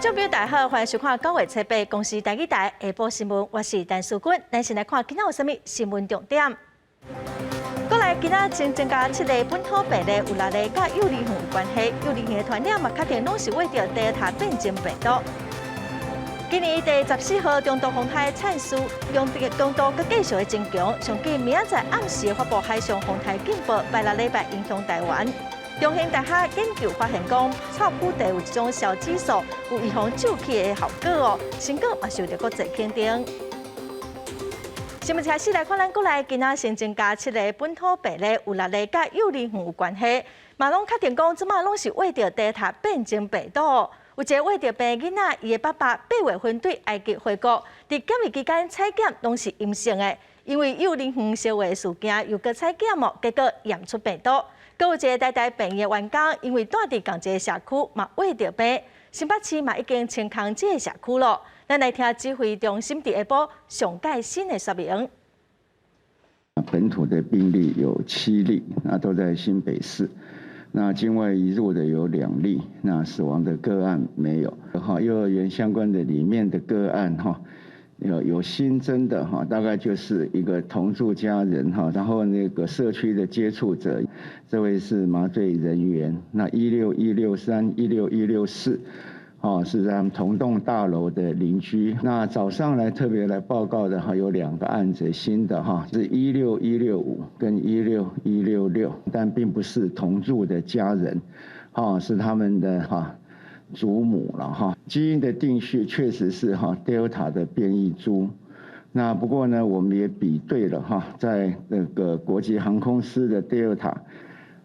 觀眾朋友大家好，歡迎收看9月7日公視台語台下晡新聞，我是陳淑君。咱先來看今仔有啥物新聞重點。過來今仔新增加七例本土病例，有六例佮幼兒園有關係，幼兒園的傳染嘛，確定攏是為著德爾塔變種病毒。今年第十四號中度風颱燦斯，強度強度閣繼續的增強，上緊明仔載暗時發布海上風台警報，拜六禮拜影響台灣。中興大學研究發現講，臭腐茶有一種消脂素，有預防皺起的效果哦。成果嘛受著國際肯定。新聞開始來看，咱國內今仔新增加七例本土病例，有六例佮幼兒園有關係，嘛攏確定講，這馬攏是為著德爾塔變種病毒。有一个穢著病囡仔，伊的爸爸8月份對埃及回國，佇檢疫期間採檢攏是陰性的，因為幼兒園相話事件又閣採檢哦，結果驗出病毒。閣有一个台大病院的員工，因為住佇仝一个社區，嘛穢著病，新北市嘛已經清空這个社區囉。咱來聽指揮中心佇下晡上蓋新的說明。本土的病例有七例，那都在新北市。那境外移入的有兩例，那死亡的個案沒有。哈，幼兒園相關的裡面的個案哈，有新增的哈，大概就是一個同住家人哈，然後那個社區的接觸者，這位是麻醉人員，那16163、16164，哦，是在他們同棟大樓的鄰居。那早上來特別來報告的哈，有兩個案子新的哈，是16165跟16166，但並不是同住的家人，哈，是他們的哈祖母了哈。基因的定序確實是哈 Delta 的變異株。那不過呢，我們也比對了哈，在那個國際航空司的 Delta，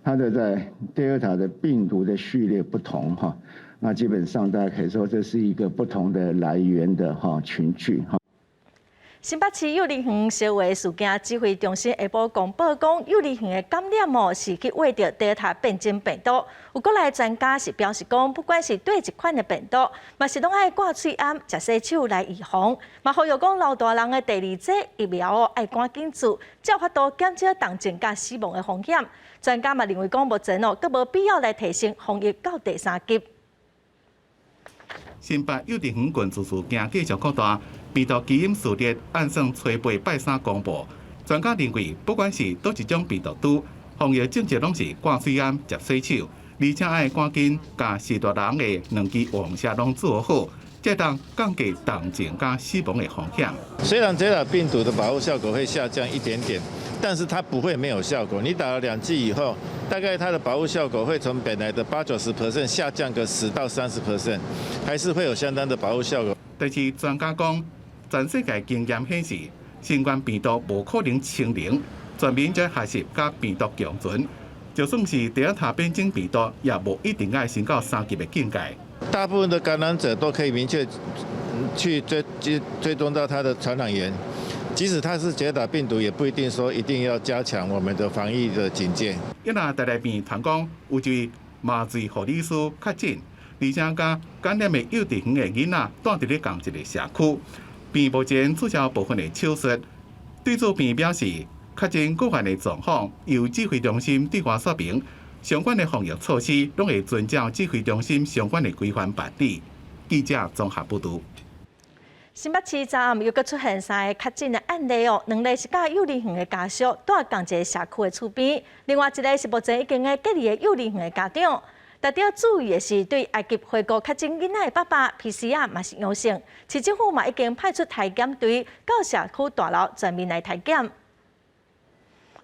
它的在 Delta 的病毒的序列不同哈。那基本上大家可以說這是一個不同的來源的哈群聚哈。新北市幼兒園相話事件指揮中心下晡公布講，幼兒園的感染哦是去穢著德爾塔變種病毒。有國內專家是表示講，不管是佗一款的病毒，嘛是攏愛掛喙罨、食洗手來預防。嘛呼籲講老大人的第二劑疫苗哦愛趕緊注，才有法度減少重症佮死亡的風險。專家嘛認為講，目前哦閣無必要來提升防疫到第三級。新北幼稚園群聚事件繼續擴大，病毒基因序列按算初八拜三公布。專家認為，不管是佗一種病毒株，防疫政策攏是掛喙罨、食洗手，而且愛趕緊共序大人的兩劑預防射攏做好，才當降低重症佮死亡的風險。雖然這個病毒的保護效果會下降一點點，但是它不會沒有效果。你打了兩劑以後，大概它的保護效果會從本來的八九十 percent 下降個10到30 percent，還是會有相當的保護效果。但是專家講，全世界經驗顯示，新冠病毒無可能清零，全民在學習佮病毒共存，就算是德爾塔變種病毒，也無一定愛升到三級的警戒。大部分的感染者都可以明確去追蹤到他的傳染源，即使他是德爾塔病毒，也不一定說一定要加強我們的防疫的警戒。一若台大病院傳講有一位麻醉護理師確診，而且佮感染的幼稚園的囡仔蹛佇咧仝一個社區，病院目前注銷部分的手術。對此病院表示，確診個案的狀況由指揮中心對外說明，相關的防疫措施攏會遵照指揮中心相關的規範辦理。記者綜合報導。新北市昨暗又閣出現三个確診的案例哦，兩例是佮幼兒園的家屬蹛仝一個社區的厝邊，另外一个是目前已經佇隔離的幼兒園的家長。值得注意的是，對埃及回國確診囡仔的爸爸 PCR 嘛是陽性，市政府嘛已經派出篩檢隊到社區大樓全面來篩檢。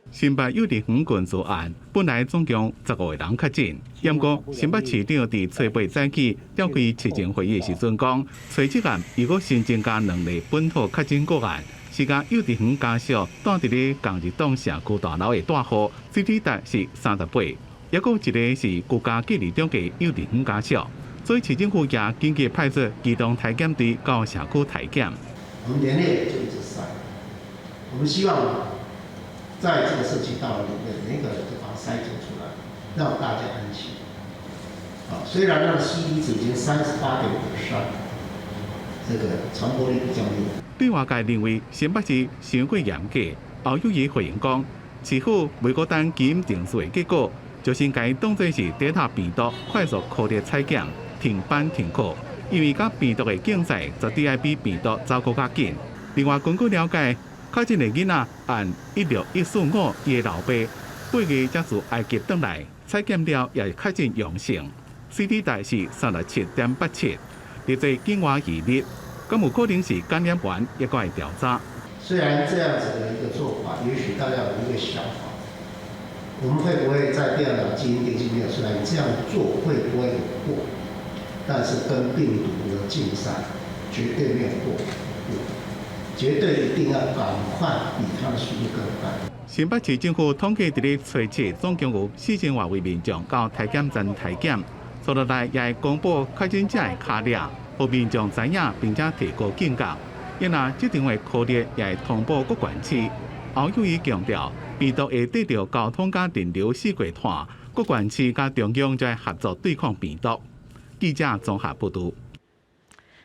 新北幼稚園群聚案本來總共15個人確診，毋過新北市長佇初八早起召開市政會議的時陣講，初七暗又閣新增加兩例本土確診個案，是佮幼稚園家屬蹛佇咧仝一棟社區大樓的住戶，CT 值是38，抑閣有一个是居家隔離中的幼稚園家屬，所以市政府也緊急派出機動篩檢隊到社區篩檢。我們連夜就一直篩，我們希望在這個社區大樓裡面，每一個人都把它篩檢出來，讓大家安心。啊，雖然那個 CT 值已經38.53，這個傳播力比較弱。對外界認為新北市傷過嚴格，侯友宜回應講，市府未閣等基因定序的結果，就先共伊當做是德爾塔病毒快速擴烈採檢，停班停課。因為佮病毒的競賽絕對愛比病毒走閣較緊。另外，根據了解，確診的囡仔按16145伊的老爸，8月才自埃及轉來，採檢了也是確診陽性，CT 值是37.87，列做境外移入，敢有可能是感染源，也閣愛調查。雖然這樣子的一個做法，也許大家有一個想法，我們會不會在第二檔基因定性沒有出來，你這樣做會不會有過？但是跟病毒的競賽絕對沒有過，絕對一定要趕快比它的速度更快。新北市政府統計，佇咧初七總共有4000外位民眾到體檢站體檢，接落來也會公布確診者的跤跡，予民眾知影，並且提高警覺。因若這場的科列也會通報各縣市。侯友宜強調，病毒會綴著交通佮人流四界傳，各縣市佮中央在合作對抗病毒。記者綜合報導。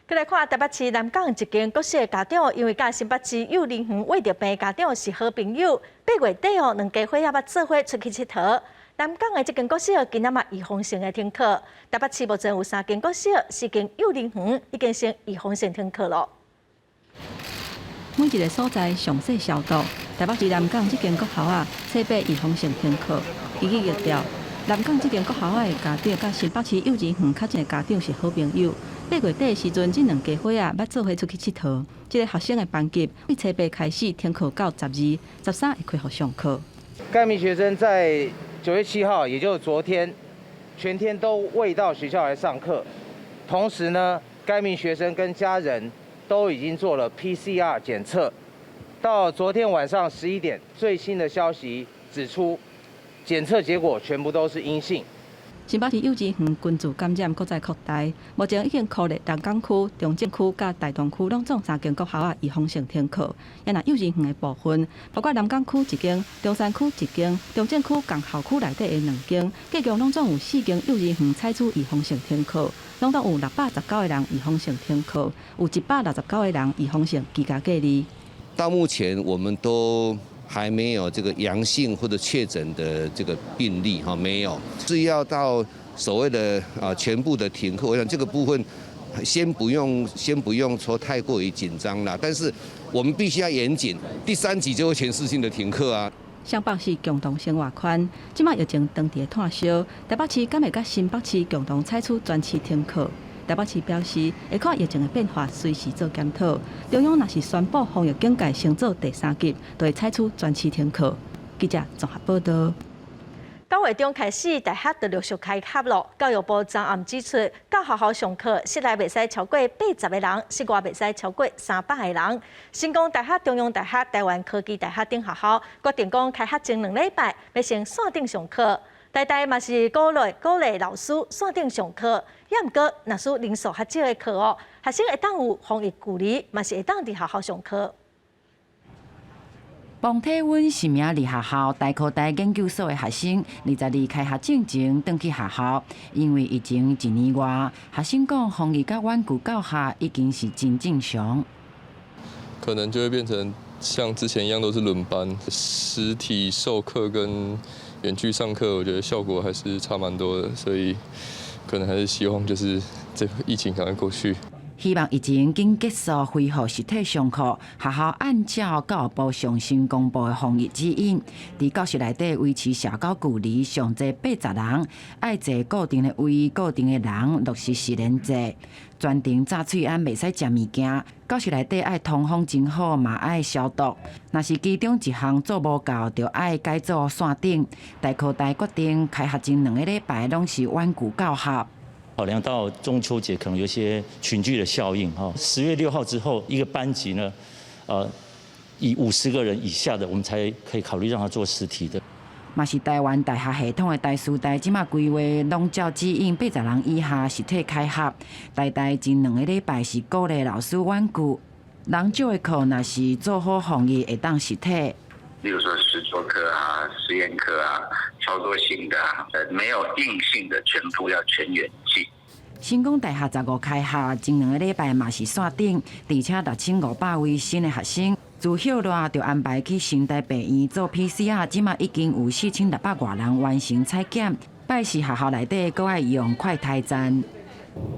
閣來看台北市南港一間國小的家長，因為佮新北市幼兒園衛著病的家長是好朋友，8月底哦，兩家伙仔捌做伙出去𨑨迌。南港的這間國小今仔嘛預防性的停課。台北市目前有三間國小、四間幼兒園已經先預防性停課囉。每一个所在詳細消毒。台北市南港這間國校啊，初八預防性停課，根據疫調，南港這間國校的家長佮新北市幼兒園確診的家長是好朋友。8月底的時陣，這兩家伙仔捌做伙出去𨑨迌。這个學生的班級對初八開始停課到12、13會恢復上課。該名學生在9月7號，也就是昨天，全天都未到學校來上課。同時呢，該名學生跟家人都已經做了 PCR 檢測。到昨天晚上11點，最新的消息指出，檢測結果全部都是陰性。新北市幼稚園群聚感染閣再擴大，目前已經擴列南港區、中正區佮大同區攏總三間國校啊，預防性停課。也若幼稚園的部分，包括南港區一間、中山區一間、中正區仝校區內底的兩間，計共攏總有四間幼稚園採取預防性停課，攏總有619個人預防性停課，有169個人預防性居家隔離。到目前，我們都還沒有這個陽性或者確診的這個病例哈，沒有。是要到所謂的啊全部的停課，我想這個部分先不用說太過於緊張啦。但是我們必須要嚴謹，第三級就會全市性的停課啊。雙北市共同生活圈，這擺疫情當佇咧炭燒，台北市敢會佮新北市共同採取全市停課？台北市表示，會看疫情的變化，隨時做檢討。中央若是宣布防疫警戒升做第三級，就會採取全市停課。記者綜合報道。9月中開始，大學就陸續開學囉。教育部昨暗指出，到學校上課，室內袂使超過80個人，室外袂使超過300個人。成功大學、中央大學、台灣科技大學等學校決定講，開學前2禮拜欲先線頂上課。台大嘛是鼓勵老師線頂上課，也毋過若是人數較少的課哦，學生會當有防疫距離，嘛是會當佇學校上課。磅體溫實名佇學校，台科大研究所的學生，22開學進前轉去學校，因為疫情一年外，學生講防疫佮遠距教學已經是真正常。可能就會變成像之前一樣都是輪班，實體授課跟遠距上課，我覺得效果還是差蠻多的，所以可能還是希望就是這個疫情趕快過去。希望疫情緊結束，恢復實體上課。學校按照教育部上新公布的防疫指引，佇教室內底維持社交距離上濟80人，愛坐固定的位、固定的人，落實實聯制。全程罩喙罨袂使食物件，教室內底愛通風真好，嘛愛消毒。若是其中一項做無夠，就愛改做線頂。台科大決定開學前2個禮拜攏是遠距教學。考量到中秋節可能有些群聚的效應，哈，10月6號之後，一個班級呢，以50個人以下的，我們才可以考慮讓他做實體的。嘛是台灣大學系統的台師大，這馬規劃攏照指引80人以下實體開學。台大前2個禮拜是鼓勵老師遠距，人少的課若是做好防疫，會當實體。例如說實作課啊、實驗課啊、操作性的啊，沒有硬性的全部要全遠距。成功大學15開學前2個禮拜嘛是線頂，而且6500位新的學生自歇熱就安排去成大病院做 PCR，這馬已經有4600外人完成採檢。拜四學校內底閣愛用快篩站。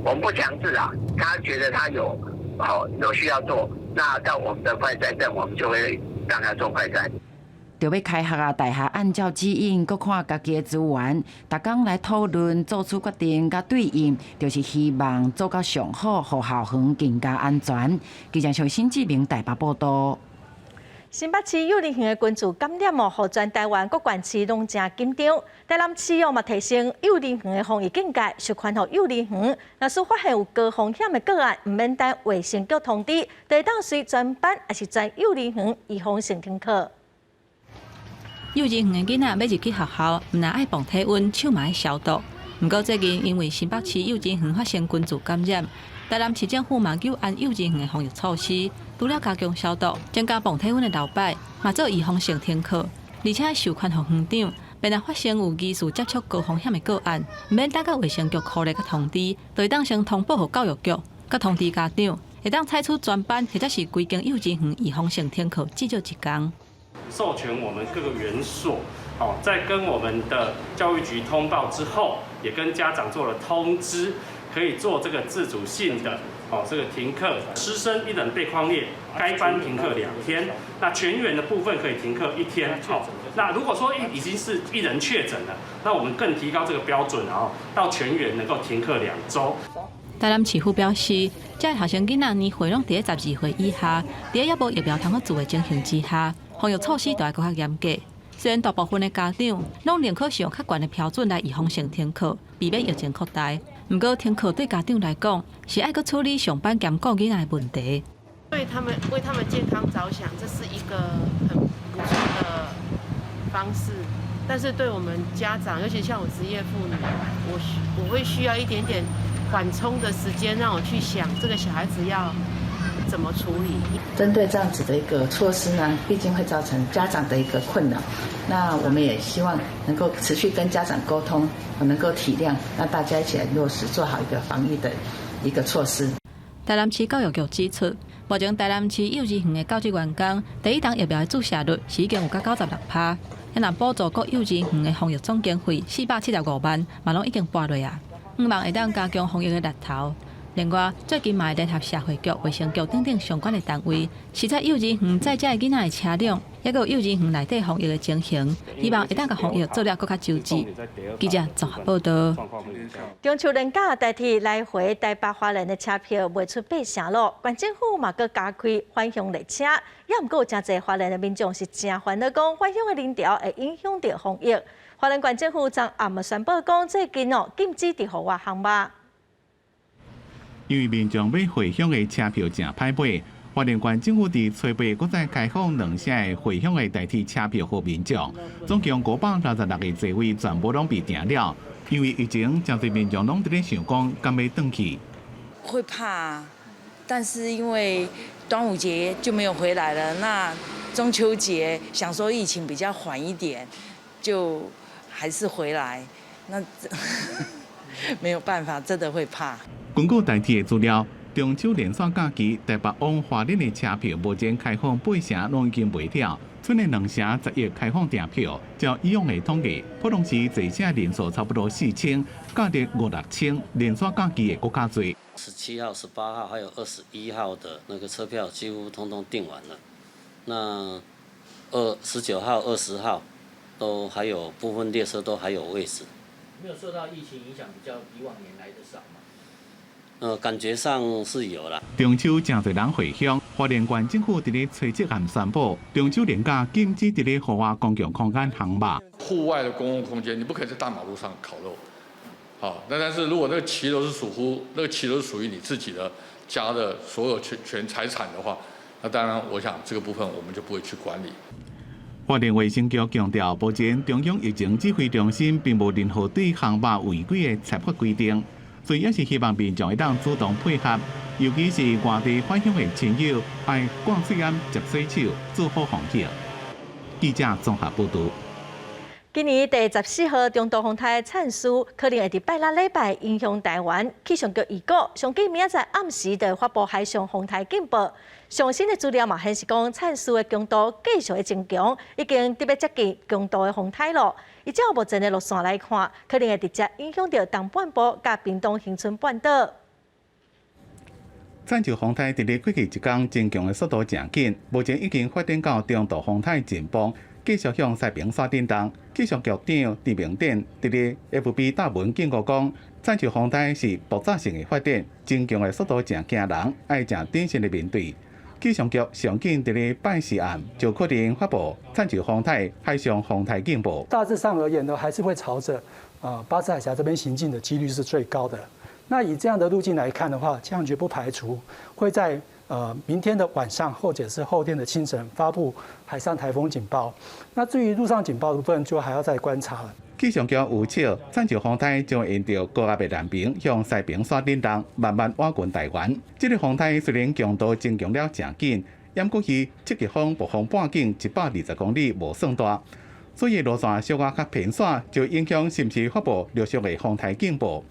我們不強制啊，他覺得他有好有需要做，那到我們的快篩站，我們就會讓他做快篩。著欲開學啊，大學按照指引，閣看家己的資源，逐工來討論，做出決定，佮對應，就是希望做到上好，予校園更加安全。記者像新志明台北報道。新北市幼兒園的群聚感染哦，予全台灣各縣市攏誠緊張。台南市哦嘛提升幼兒園的防疫警戒，授權予幼兒園，若是發現有高風險的個案，毋免等衛生局通知，就會當隨全班抑是全幼兒園預防性停課。幼稚園的囡仔欲入去學校，毋但愛磅體溫，手嘛愛消毒。毋過最近因為新北市幼稚園發生群聚感染，台南市政府嘛研按幼稚園的防疫措施，除了加強消毒、增加磅體溫的樓擺，嘛做預防性停課，而且授權予園長，萬一發生有疑似接觸高風險的個案，毋免等到衛生局箍來佮通知，就會當先通報予教育局，佮通知家長，會當採取全班或者是規間幼稚園預防性停課至少一工。授權我們各個園所，哦，在跟我們的教育局通報之後，也跟家長做了通知，可以做這個自主性的，哦，這個停課，師生一人被匡列，該班停課2天，那全園的部分可以停課一天。好，那如果說已經是一人確診了，那我們更提高這個標準，然後到全園能夠停課2週。台南市府表示，這个學生囡仔年歲攏佇咧12歲以下，佇咧猶無疫苗通好做的情形之下，防疫措施就愛閣較嚴格。雖然大部分的家長攏寧可使用較懸的標準來預防性停課，避免疫情擴大。毋過停課對家長來講，是愛閣處理上班兼顧囡仔的問題。對他們為他們健康着想，這是一個很不錯的方式。但是對我們家長，尤其像我職業婦女，我會需要一點點緩衝的時間，讓我去想這個小孩子要怎麼處理。針對這樣子的一個措施呢，畢竟會造成家長的一個困擾。那我們也希望能夠持續跟家長溝通，能夠體諒，讓大家一起來落實做好一個防疫的一個措施。台南市教育局指出，目前台南市幼稚園的教職員工第一針疫苗的注射率是已經有到96%。若補助各幼稚園的防疫總經費475萬，嘛攏已經撥落啊。希望會當加強防疫的力頭。另外，最近嘛會聯合社會局、衛生局等等相關的單位，視察幼稚園載這个囡仔的車輛，抑閣有幼稚園內底防疫的情形，希望會當共防疫做了閣較周至。記者綜合報道。中秋連假台鐵來回台北花蓮的車票賣出八成咯，縣政府嘛閣加開返鄉列車，抑毋過有誠濟花蓮的民眾是誠煩惱，講返鄉的人潮會影響著防疫。花蓮縣政府昨暗嘛宣布講，最近哦禁止佇戶外烘肉。因為民眾欲回鄉的車票誠歹買，花蓮縣政府佇初八閣再開放兩成的回鄉的台鐵車票予民眾，總共566個座位全部攏被訂了。因為疫情，誠濟民眾攏佇咧想講，敢欲轉去？會怕，但是因為端午節就沒有回來了，那中秋節想說疫情比較緩一點，就還是回來。那沒有辦法，真的會怕。根據台鐵的資料，中秋連續假期台北往花蓮的車票目前開放八成攏已經賣了，賰的兩成11開放訂票。照以往的統計，普通時坐車人數差不多4000，假日五六千，連續假期會閣較濟。 17號、18號還有21號的那個車票幾乎通通訂完了，那19號、20號都還有部分列車都還有位置。沒有受到疫情影響，比較比往年來的少嗎？感覺上是有啦。中秋誠濟人回鄉，花蓮縣政府佇咧初七暗宣布，中秋連假禁止佇咧戶外公共空間烘肉。戶外的公共空間，你不可以在大馬路上烤肉。好，那但是如果那個騎樓是屬乎那個騎樓是屬於你自己的家的所有權財產的話，那當然我想這個部分我們就不會去管理。花蓮衛生局強調，目前中央疫情指揮中心並無任何對烘肉違規的裁罰規定，所以也是希望民眾會當主動配合，尤其是外地返鄉的親友，愛掛喙罨、捷洗手，做好防疫。記者綜合報道。今年第14號中度風颱燦視可能會佇拜六禮拜影響臺灣。氣象局預告，上緊明仔載暗時就發布海上風颱警報。上新的資料嘛顯示講，燦視的強度繼續咧增強，已經特別接近強度的風颱咯。依照目前的路線來看，可能會直接影響著東半部佮屏東恆春半島。燦視風颱佇咧過去一工增強的速度誠緊，目前已經發展到中度風颱陣風。繼續向西爿線振動。氣象局長陳明典佇咧 FB 貼文警告講，燦視風颱是爆炸性的發展，增強的速度誠驚人，愛誠謹慎的面對。氣象局上緊佇咧拜四暗就確定發布燦視風颱海上風颱警報。大致上而言呢，還是會朝著巴士海峽這邊行進的幾率是最高的。那以這樣的路徑來看的話，氣象局不排除會在明天的晚上或者是後天的清晨發布海上颱風警報。那至於陸上警報的部分，就還要再觀察了。氣象局預測，燦視風颱將沿著高壓的南爿向西爿線振動，慢慢倚近臺灣。這個風颱雖然強度增強了誠緊，毋過伊七級風暴風半徑120公里無算大，所以路線小可較偏徙，就影響是毋是發布陸上的風颱警報。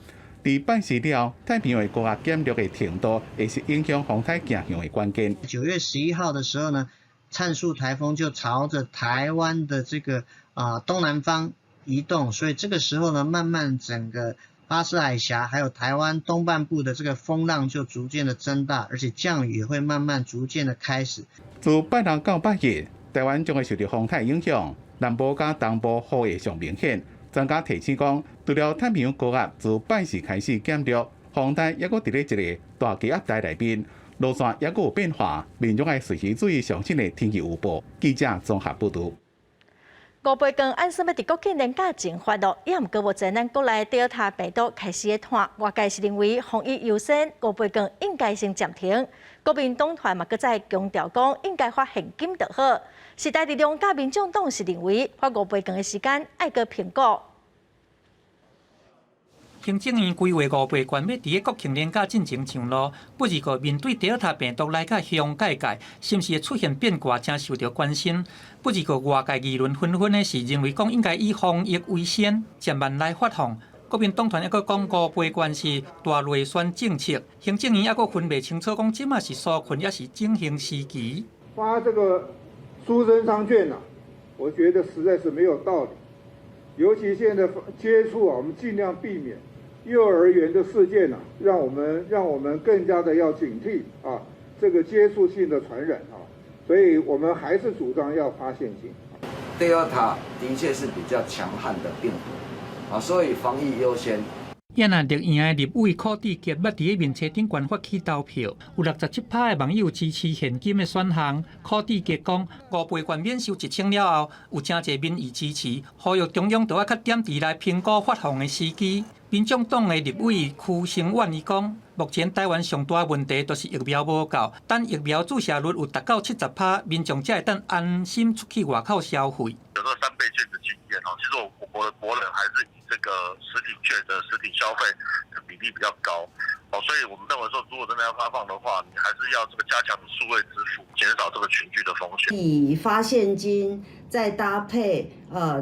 佇拜四了，太平洋的高壓減弱的程度，會是影響風颱行向的關鍵。 9月11號的時候呢，燦視颱風就朝着台灣的這個東南方移動，所以這個時候呢，慢慢整個巴士海峽還有台灣東半部的這個風浪就逐漸的增大，而且降雨也會慢慢逐漸的開始。自拜六到拜日，台灣將會受著風颱影響，南部佮東部雨會上明顯。專家提醒講，除了太平洋高壓自拜四開始減弱，風台猶閣佇咧一个大低壓帶內面，路線猶閣有變化，民眾愛隨時注意上新的天氣預報。記者綜合報導。五倍券按算欲佇國慶連假前發落，也毋過目前咱國內德爾塔病毒開始咧湠，外界是認為防疫優先，五倍券應該先暫停。國民黨團嘛，閣再強調講應該發現金就好。時代力量佮民眾黨是認為發五倍券的時間愛閣評估。行政院規劃五倍券欲佇咧國慶連假進前上路，不過面對德爾塔病毒來到鄉界界，是毋是會出現變卦，誠受著關心。不過外界議論紛紛的是認為講應該以防疫為先，漸慢來發放。國民黨團猶閣講五倍券是大內宣政策，行政院猶閣分袂清楚，講這馬是紓困抑是轉型時期。發這個蘇貞昌券啊，我覺得實在是沒有道理。尤其現在接觸啊，我們盡量避免幼兒園的事件啊，讓我們更加的要警惕啊，這個接觸性的傳染啊，所以我們還是主張要發現金。德爾塔的確是比較強悍的病毒啊，所以防疫優先。也若綠營的立委柯志杰捌佇咧面冊頂懸發起投票，有67%的網友支持現金的選項。柯志杰講，五倍券免收1000了後，有誠濟民意支持，呼籲中央著愛較點佇來評估發放的時機。民眾黨的立委區聲遠伊講，目前台灣上大問題就是疫苗無夠，等疫苗注射率有達到70%，民眾才會當安心出去外口消費。有這三倍券的經驗哦，其實我國的國人還是以這個實體券的實體消費的比例比較高，哦，所以我們認為說，如果真的要發放的話，你還是要這個加強數位支付，減少這個群聚的風險。以發現金再搭配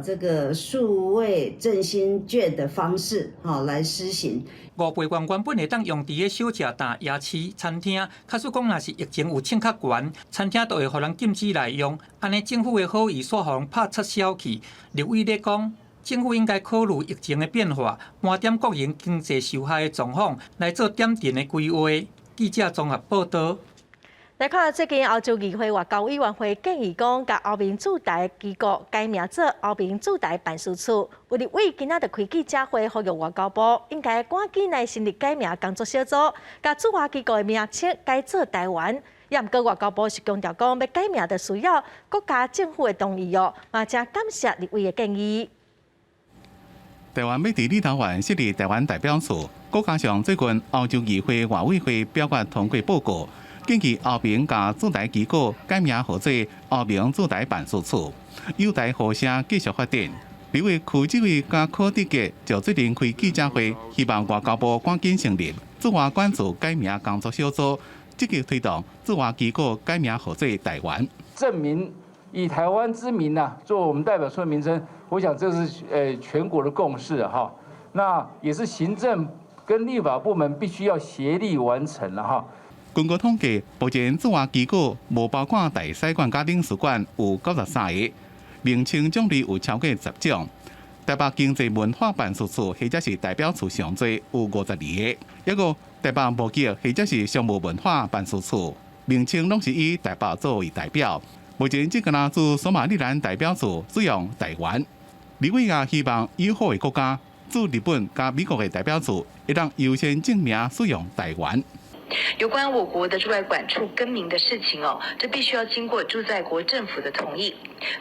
這個數位振興券的方式，哈來施行。五倍券原本會當用佇咧小食店、夜市、餐廳，假使講若是疫情有衝較懸，餐廳就會予人禁止來用。按呢政府的好意煞予人拍插潲去。立委咧講，政府應該考慮疫情的變化，盤點國營經濟受害的狀況，來做點陣的規劃。記者綜合報導。來看最近歐洲議會外交委員會建議講，共歐盟駐台機構改名做歐盟駐台辦事處。有立委今仔就開記者會，呼籲外交部應該趕緊來成立改名工作小組，共駐外機構的名稱改做台灣。也毋過外交部是強調講，欲改名就需要國家政府的同意哦。嘛，誠感謝立委的建議。台灣欲佇立陶宛設立台灣代表處，閣加上最近歐洲議會外委會表決通過報告，建議歐盟共駐台機構改名號做歐盟駐台辦事處，友台呼聲繼續發展。立委柯志偉佮柯德傑就最近開記者會，希望外交部趕緊成立駐外館處改名工作小組，積極推動駐外機構改名號做台灣。證明以台灣之名呢，做我們代表處的名稱，我想這是全國的共識哈。那也是行政跟立法部門必須要協力完成了哈。根據統計，目前駐外機構無包括大使館佮領事館有93个，名稱種類有超過10種。台北經濟文化辦事處或者是代表處上濟有52个，抑閣台北貿易或者是商務文化辦事處，名稱攏是以台北作為代表。目前只敢若駐索馬利蘭代表處使用台灣。立委也希望友好的國家駐日本佮美國的代表處，會當優先正名使用台灣。有關我國的駐外館處更名的事情哦，這必須要經過駐在國政府的同意。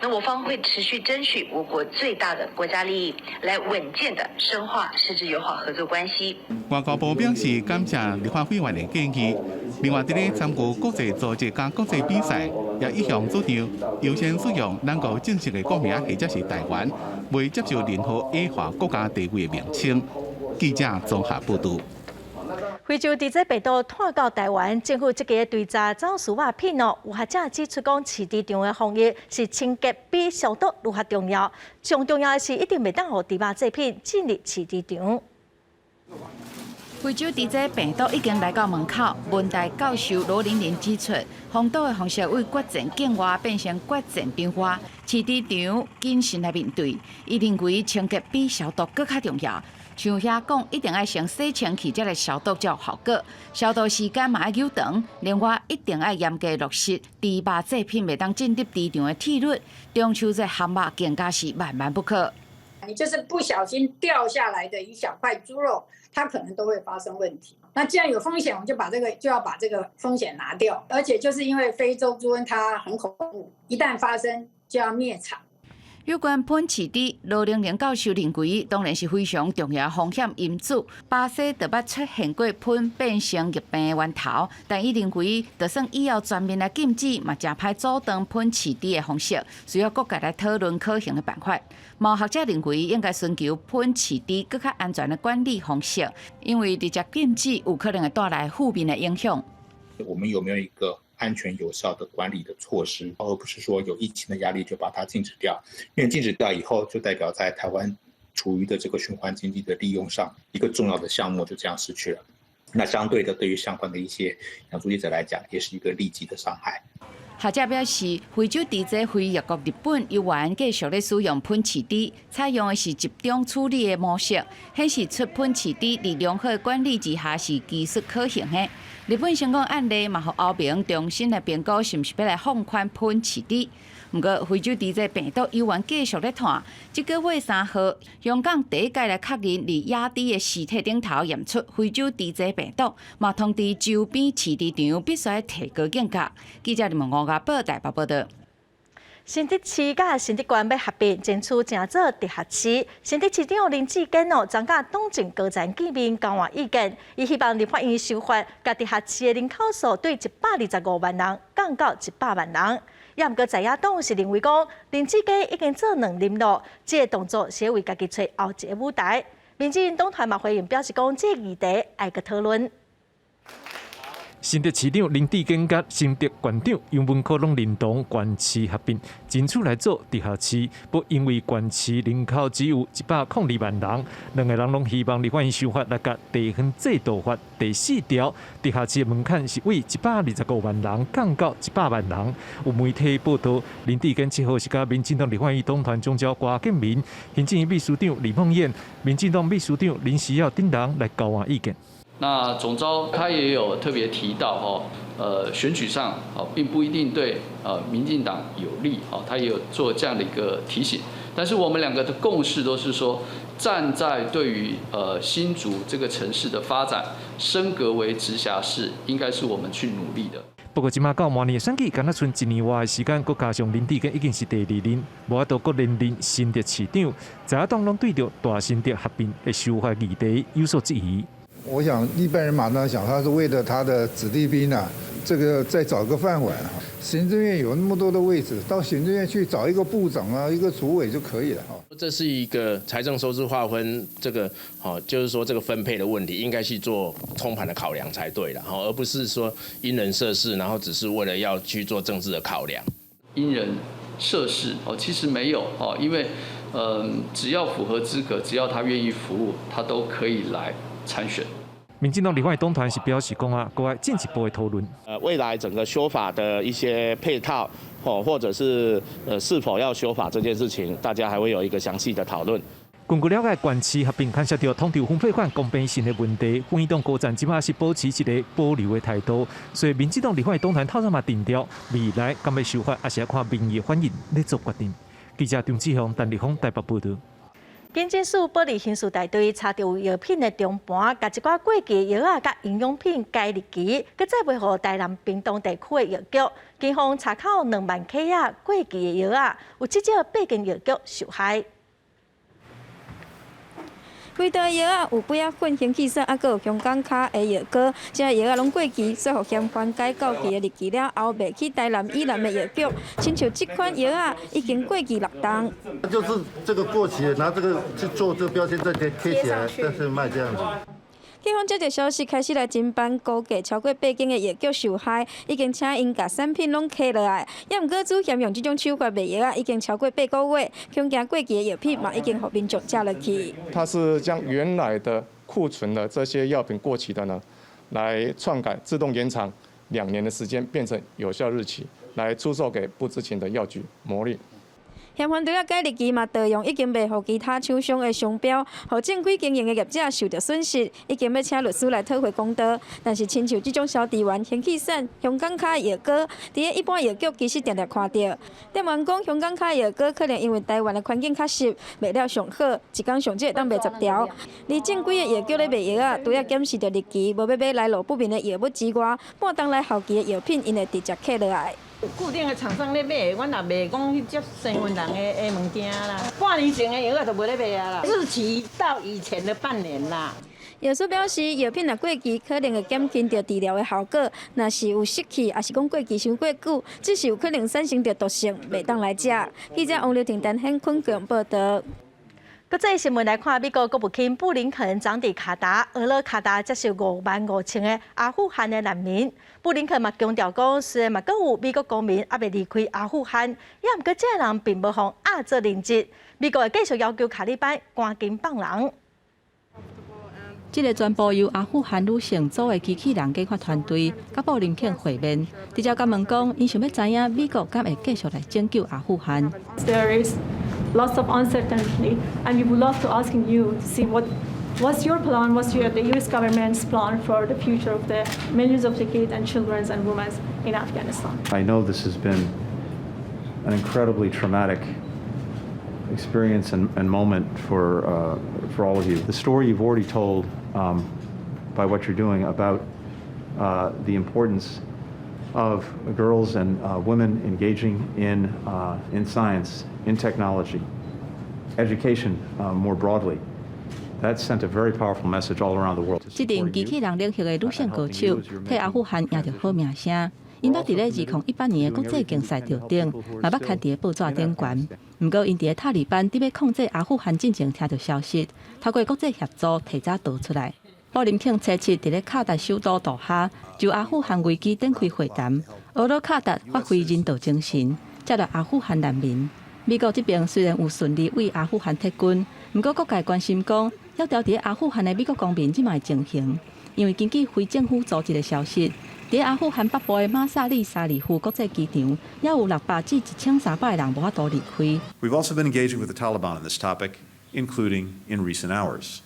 那我方會持續爭取我國最大的國家利益，來穩健的深化實質友好合作關係。外交部表示感謝立法委員的建議。另外，佇咧參與國際組織佮國際比賽，也一向主張優先使用咱國正式的國名或者是台灣，袂接受任何矮化國家地位的名稱。記者綜合報導。非洲豬瘟病毒湠到台灣，政府積極追查走私肉品哦。有學者指出，講飼豬場的防疫是清潔比消毒愈較重要。上重要的是，一定袂當予豬肉製品進入飼豬場。非洲豬瘟病毒已經來到門口，文大教授羅玲玲指出，防毒的方式為決戰境外變成決戰場外，飼豬場謹慎來面對。伊認為清潔比消毒閣較重要。像遐講，一定愛先洗清氣，才來消毒才有效果。消毒時間嘛愛久長，另外一定愛嚴格落實豬肉製品袂當進入豬場的鐵律。中秋節鹹肉更加是萬萬不可。你就是不小心掉下來的一小塊豬肉，它可能都會發生問題。那既然有風險，我就把這個就要把這個風險拿掉。而且就是因為非洲豬瘟它很恐怖，一旦發生就要滅場。有關噴飼豬，羅玲玲教授認為，當然是非常重要的風險因子。巴西就捌出現過噴變成疫病的源頭，但伊認為，就算以後全面來禁止，嘛誠歹阻斷噴飼豬的方式，需要各界來討論可行的辦法。嘛有學者認為，應該尋求噴飼豬閣較安全的管理方式，因為直接禁止有可能會帶來負面的影響。我們有沒有一個安全有效的管理的措施，而不是說有疫情的壓力就把它禁止掉。因為禁止掉以後，就代表在台灣廚餘的這個循環經濟的利用上，一個重要的項目就這樣失去了。那相對的，對於相關的一些養豬業者來講，也是一個利基的傷害。學者表示，非洲豬瘟非疫國日本猶原繼續咧使用噴飼豬，採用的是集中處理的模式，顯示出噴飼豬佇良好的管理之下是技術可行的。日本成功案例嘛，予歐盟重新來評估是毋是欲來放寬噴飼豬。毋過，非洲豬瘟病毒猶原繼續咧湠。這個月3號，香港第一擺來確認佇野豬的屍體頂頭驗出非洲豬瘟病毒，嘛通知周邊飼豬場必須提高警覺。記者林吳家寶台北報導。新竹市佮新竹縣欲合併，爭取成做直轄市。新竹市長林智堅哦，昨佮黨政高層見面交換意見，伊希望立法院修法，共直轄市的人口數對125萬人降到100萬人。也毋過在野黨是認為講，林智堅已經做兩任咯，這个動作是為家己揣後一个舞台。民進黨團嘛回應表示講，這个議題愛閣討論。新竹市長林智堅佮新竹縣長楊文科攏認同縣市合併，爭取來做直轄市，不因為縣市人口只有102萬人，兩个人攏希望立法院修法來共地方制度法第四條，直轄市的門檻是為125萬人降到100萬人。有媒體報道，林智堅7號是佮民進黨立法院黨團總召郭建民、行政院秘書長李孟諺、民進黨秘書長林錫耀等人來交換意見。那總召他也有特別提到，吼，選舉上，哦，並不一定對，民進黨有利，哦，他也有做這樣的一個提醒。但是我們兩個的共識都是說，站在對於新竹這個城市的發展，升格為直轄市，應該是我們去努力的。不過，這馬到明年選舉，敢若賰一年外的時間，閣加上林智堅已經是第二任，無法度閣連任新竹市長，在野黨攏對著大新竹合併的修法議題有所質疑。我想一般人馬上想，他是為了他的子弟兵啊，這個再找個飯碗。行政院有那麼多的位置，到行政院去找一個部長啊，一個主委就可以了。這是一個財政收支劃分，這個好，就是說這個分配的問題，應該去做通盤的考量才對了，而不是說因人設事，然後只是為了要去做政治的考量。因人設施哦，其實沒有哦，因為只要符合資格，只要他願意服務，他都可以來參選。民進黨立法黨團是表示講啊，閣愛進一步的討論。未來整個修法的一些配套，或者是是否要修法這件事情，大家還會有一個詳細的討論。根據了解，縣市合併牽涉著統籌分配款公平性的問題，副院長高層這擺是保持一個保留的態度，所以民進黨立法黨團透早嘛定調，未來敢欲修法，抑是愛看民意反應來做決定。記者張志雄、陳立峰台北報導。警政署保利刑事大隊查著有藥品的中盤，共一寡過期藥仔佮營養品改日期，閣再賣予台南屏東地區的藥局。警方查扣2萬克仔過期的藥仔，有至少八間藥局受害。規袋藥仔有杯仔粉、氫氣散，抑閣有香港跤的藥膏，這藥仔攏過期，煞予嫌犯改到期的日期了後，賣去台南以南的藥局。親像這款藥仔已經過期6冬。就是這個過期，拿這個去做這個標籤，再貼貼起來，但是賣這樣子。警方接到消息，開始來偵辦，估計超過八間的藥局受害，已經請𪜶共產品攏揢落來。抑毋過主嫌用這種手法賣藥仔，已經超過8個月，恐驚過期的藥品嘛已經予民眾食落去。他是將原來的庫存的這些藥品過期的呢，來篡改，自動延長2年的時間，變成有效日期，來出售給不知情的藥局牟利。嫌犯除了改日期嘛，盜用已經賣予其他廠商的商標，予正規經營的業者受著損失，已經欲請律師來討回公道。但是，親像這種消治丸、氫氣散、香港跤藥膏，佇咧一般藥局其實定定看著。店員講，香港跤藥膏可能因為台灣的環境較濕，賣了上好，一工上少會當賣10條。而正規的藥局咧賣藥仔，除了檢視著日期，無欲買來路不明的藥物之外，半冬來效期的藥品，𪜶會直接扣落來。固定的廠商咧買，阮也袂講去接生份人的物件啦。半年前的藥仔就無咧賣啊啦，日期到以前的半年啦。藥師表示，藥品若過期，可能會減輕著治療的效果。若是有失去，抑是講過期傷過久，只是有可能產生著毒性，袂當來食。記者王劉婷、陳顯坤報導。國際新聞來看，美國國務卿布林肯昨佇卡達，俄勒卡達接受5萬5千个阿富汗的難民。布林肯嘛強調講，雖然嘛閣有美國公民猶未離開阿富汗，抑毋過這个人並無予押做人質。美國會繼續要求塔利班趕緊放人。這个全部由阿富汗女性組的機器人解決團隊，佮布林肯會面，直接共問講，𪜶想欲知影美國敢會繼續來拯救阿富汗。 There is lots of uncertainty, and we would love to asking you to see what's your plan, what's the U.S. government's plan for the future of the millions of the kids and children and women in Afghanistan. I know this has been an incredibly traumatic experience and moment for all of you. The story you've already told by what you're doing about the importance of girls and women engaging in science, in technology, education more broadly. That sent a very powerful message all around the world. 這陣機器人領域的女性高手，替阿富汗贏著好名聲。𪜶捌佇咧2018年的國際競賽得獎，嘛捌刊佇咧報紙頂懸。毋過，𪜶佇咧塔利班佇欲控制阿富汗進前聽著消息，透過國際協助提早逃出來。布林肯初七佇咧卡達首都杜哈就阿富汗危機展開會談，俄勒卡達發揮人道精神，接納阿富汗難民。美國這邊雖然有順利對阿富汗撤軍，毋過各界關心講，猶佇咧阿富汗的美國公民這擺的情形，因為根據非政府組織的消息，佇阿富汗北部的馬薩里沙里夫國際機場，猶有600至1300個人無法度離開。 We've also been engaging with the Taliban on this topic, including in recent hours.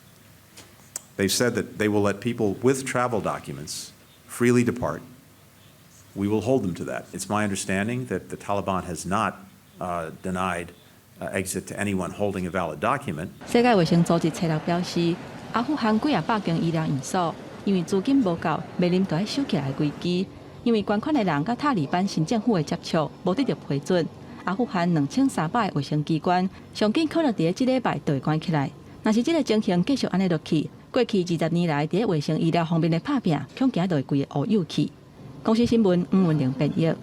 They've said that they will let people with travel documents freely depart. We will hold them to that. It's my understanding that the Taliban has not denied exit to anyone holding a valid document. 世界衛生組織初六表示，阿富汗幾若百間醫療院所因為資金無夠，面臨著愛收起來的危機。因為捐款的人佮塔利班新政府的接觸無得著批准，阿富汗2300个衛生機關上緊可能佇咧這禮拜就會關起來。若是這个情形繼續按呢落去，過去20年來佇咧衛生醫療方面的拍拚，恐驚就會規个烏有去。公視新聞黃文玲編譯。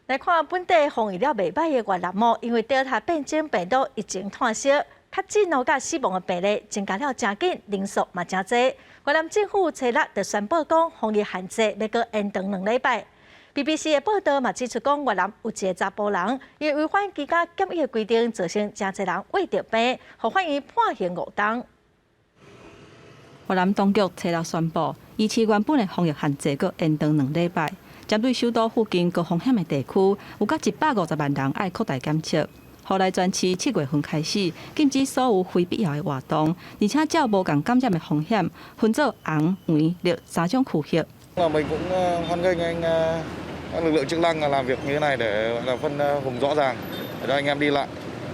來看本地防疫了袂䆀的越南哦，因為德爾塔變種病毒疫情湠燒，確診哦佮死亡的病例增加了誠緊，人數嘛誠濟。越南政府初六就宣布講，防疫限制欲閣延長2禮拜。BBC 的報道嘛指出講，越南有一个查埔人，因為違反居家檢疫的規定，造成誠濟人穢著病，予法院判刑五冬。越南當局初六宣布，維持原本的防疫限制，閣延長兩禮拜。針對首都附近高風險的地區，有甲150萬人愛擴大檢測。予來全市7月份開始禁止所有非必要的活動，而且照無仝感染的風險，分做紅、黃、綠三種區域。 Mình cũng hoan nghênh anh các lực lượng chức năng làm việc như thế này để là phân vùng rõ ràng để cho anh em đi lại.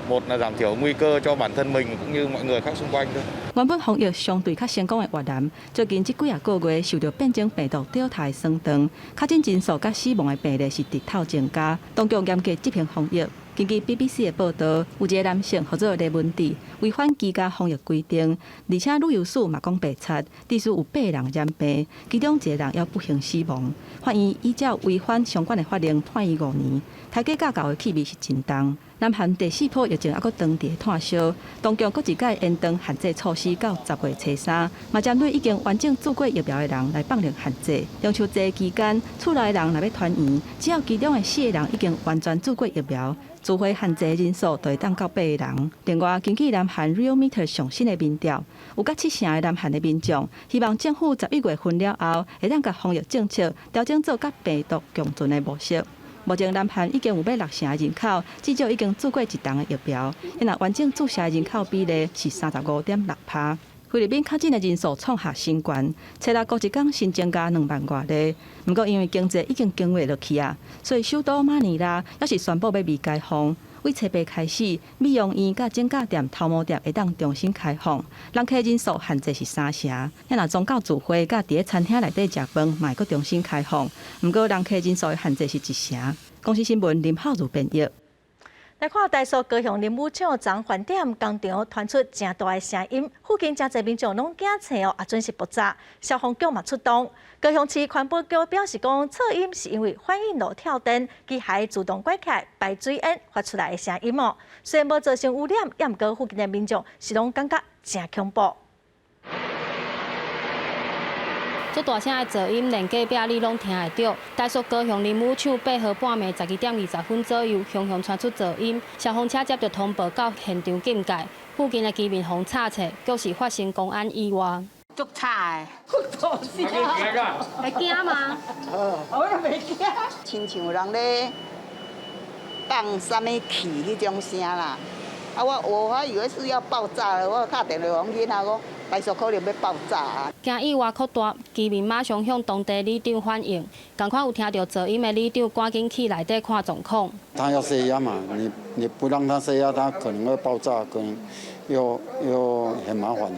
Một là giảm thiểu nguy cơ cho bản thân mình cũng như mọi người khác xung quanh thôi. 原本防疫相對較成功的越南，最近這幾仔個月受著變種病毒 Delta 的損斷，確診人數佮死亡的病例是直透增加，當局嚴格執行防疫。根據 BBC 的報道，有一个男性號做李文智，違反居家防疫規定，而且旅遊署嘛講白賊，至少有八个人染病，其中一个人猶不幸死亡。法院依照違反相關的法令判伊5年，刣雞咬狗的氣味是真重。南韓第四波疫情猶閣當佇炭燒，當局閣一擺延長限制措施到10月初三，嘛針對已經完整注過疫苗的人來放寬限制。中秋節期間，厝內人若欲團圓，只要其中的四個人已經完全注過疫苗，聚會限制人數就會當到八個人。另外，根據南韓 Real Meter 上新的民調，有甲七成的南韓的民眾希望政府11月份了後，會當共防疫政策調整做佮病毒共存的模式。目前南韓已經有欲六成的人口至少已經注過一劑的疫苗，若完整注射的人口比例是35.6%。菲律賓確診的人數創下新高，初六閣一工新增加2萬外例。毋過因為經濟已經經過落去啊，所以首都馬尼拉猶是宣布欲微解封。對初八開始，美容院佮整甲店、頭毛店會當重新開放，人客人數限制是三成。若宗教聚會佮佇咧餐廳內底食飯，嘛會閣重新開放。毋過人客人數的限制是一成。公視新聞林浩如編譯。來看台塑高雄林武廠昨昏飯店工廠傳出誠大的聲音，附近誠濟民眾攏驚醒哦，也準時爆炸，消防局嘛出動。高雄市環保局表示講，噪音是因為反應爐跳電，機械自動關起排水煙發出來的聲音哦。雖然無造成污染，也毋過附近的民眾是攏感覺誠恐怖。足大聲的噪音，連隔壁里攏聽會著。台塑高雄林武廠8號半暝12點20分左右，雄雄傳出噪音，消防車接著通報到現場警戒，附近的居民予吵醒，確實發生工安意外。足吵的，大聲，會驚嗎？我都袂驚。親像人咧放啥物氣彼種聲啦。啊，我還以為是要爆炸了，我敲電話予阮囡仔講，台塑可能欲爆炸啊。驚意外擴大，居民馬上向當地里長反映，仝款有聽著噪音的里長趕緊去內底看狀況。他要洩壓嘛，你不讓他洩壓，他可能會爆炸，可能又很麻煩。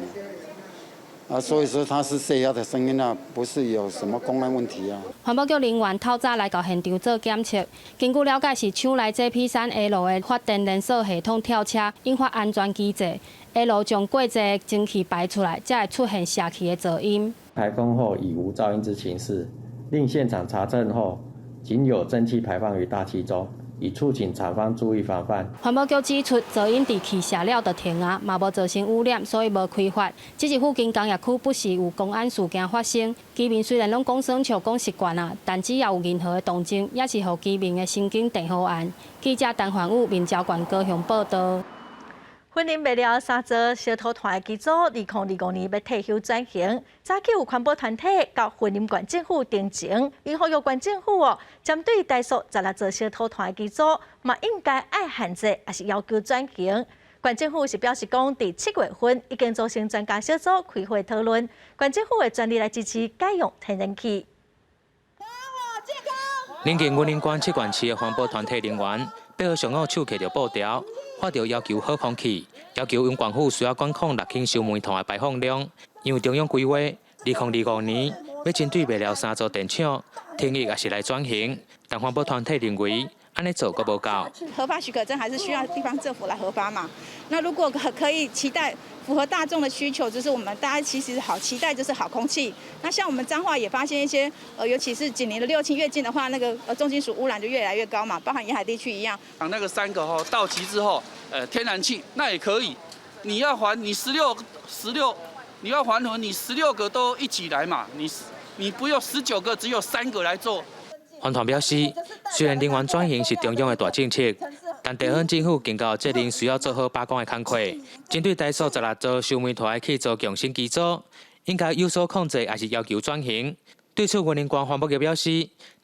啊，所以說它是洩壓的聲音啊，不是有什麼工安問題啊。環保局人員透早來到現場做檢測，根據了解是廠內 JP3L 的發電連鎖系統跳車，引發安全機制，下爐將過濟的蒸汽排出來，才會出現洩氣的噪音。排空後已無噪音之情勢，另現場查證後，僅有蒸汽排放於大氣中。以促請廠方注意防範。環保局指出，噪音佇氣洩了就停啊，嘛無造成污染，所以無開罰。只是附近工業區不時有工安事件發生，居民雖然攏講耍笑、講習慣啊，但只要有任何的動靜，也是予居民的神經電予按。記者陳焕武、民交縣高雄報道。雲林麥寮三座燒土炭的機組，2025年欲退休轉型。早起有環保團體佮雲林縣政府陳情，𪜶呼籲縣政府哦，針對台塑十六座燒土炭的機組，嘛應該愛限制，抑是要求轉型。縣政府是表示講，佇7月份已經組成專家小組開會討論，縣政府會全力來支持改用天然氣。鄰近雲林縣七縣市的環保團體人員，8號上午手提著布條，發著要求好空氣，要求縣政府需要管控樂興燒煤炭的排放量，因為中央規劃2025年欲針對麥寮三座電廠停役，抑是來轉型，但環保團體認為按呢做閣無夠。核發許可證還是需要地方政府來核發嘛？那如果可以期待符合大眾的需求，就是我們大家其實好期待就是好空氣。那像我們彰化也發現一些，尤其是緊鄰的六輕越近的話，那個重金屬污染就越來越高嘛，包含沿海地區一樣。那個三個吼到期之後，天然氣那也可以，你要還你十六十六，你要還輪你16個都一起來嘛，你不用19個，只有三個來做。環團表示，雖然能源轉型是中央的大政策，但地方政府更有責任需要做好把關的工課。針對台塑十六座燒煤炭的氣灶共生機組，應該有所控制，抑是要求轉型？對此，雲林縣環保局表示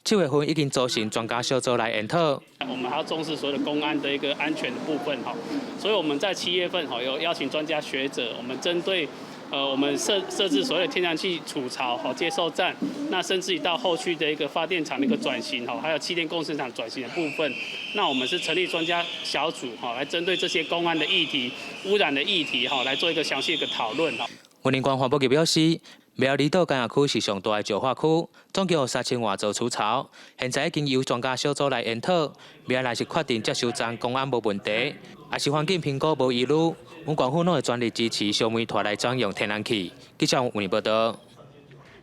，7月份已經組成專家小組來研討。我們還要重視所謂的工安的一個安全的部分，哈，所以我們在7月份，哈，有邀請專家學者，我們針對，我們設置所謂的天然氣儲槽、好接收站，那甚至於到後續的一個發電廠的一個轉型，哈，還有氣電共生廠轉型的部分，那我們是成立專家小組，哈，來針對這些工安的議題、污染的議題，哈，來做一個詳細一個討論，哈。雲林縣環保局表示，苗栗島工業區是上大的石化區，總共有3000外座儲槽，現在已經由專家小組來研討，未來若是確定接收站工安無問題，抑是環境評估無疑慮，阮縣府攏會全力支持燒煤炭來轉用天然氣。記者吳報道。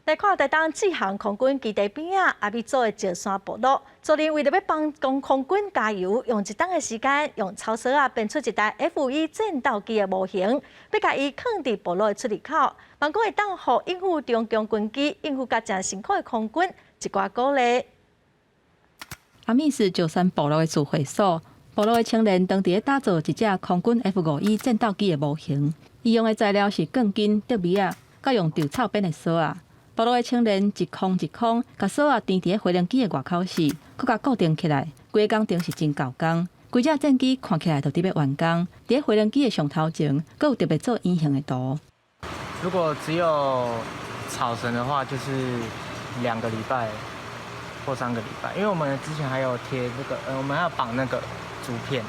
來看台東志航空軍基地邊仔阿美族的石山部落，昨日為著欲幫空軍加油，用一冬的時間，用草索仔編出一台 F-5戰鬥機的模型，欲共伊囥佇部落的出入口，望講會當予應付中共軍機，應付甲誠辛苦的空軍一寡鼓勵。阿美是石山部落的指揮所，部落的青年當佇咧打造一隻空軍 F-5E 戰鬥機的模型，伊用的材料是鋼筋、竹篾仔，佮用稻草編的索仔。部落的青年一空一空，共索仔纏佇咧飛行機的外口時，閣共固定起來。規个工程是真猴工，規隻戰機看起來就佇欲完工。佇咧飛行機的上頭前，閣有特別做圓形的圖。如果只有草繩的話，就是2個禮拜或3個禮拜，因為我們之前還有貼這個，我們還要綁那個竹片。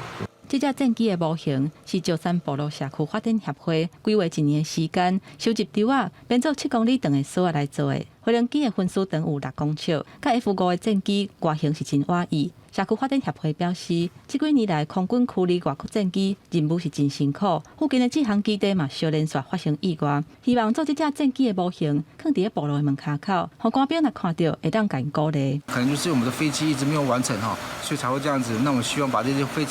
這隻戰機的模型是石山部落社區發展協會規劃一年的時間，收集稻仔編做7公里長的索仔來做的。飛行機的分數長有6公尺，佮 F-5的戰機外形是真倚意。社區發展協會表示，這幾年來空軍驅離外國戰機任務是真辛苦，附近的志航基地嘛相連紲發生意外，希望做這隻戰機的模型，囥佇咧部落的門跤口，予官兵若看著會當共𪜶鼓勵。可能就是我們的飛機一直沒有完成哈，所以才會這樣子。那我希望把這些飛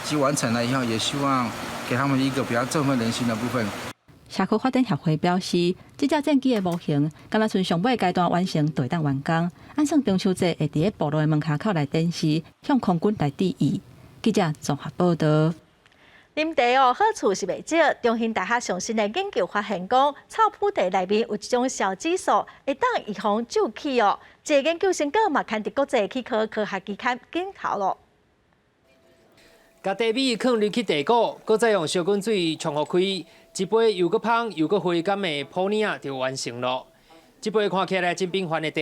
機完成了以後，也希望給他們一個比較振奮人心的部分。社區發展協會表示，這隻戰機的模型，敢若賰上尾階段完成，就會當完工。按算中秋節會佇咧部落的門跤口來展示，向空軍來致意。記者綜合報道。啉茶哦，好處是袂少。中興大學上新的研究發現，講臭腐茶內面有一種硝子素，會當預防蛀齒哦。這個研究成果嘛，刊佇國際齒科科學期刊頂頭咯。共茶米囥入去茶壺，閣再用燒滾水沖予開，一杯又閣芳又閣回甘的普洱仔就完成咯。這杯看起來真平凡的茶，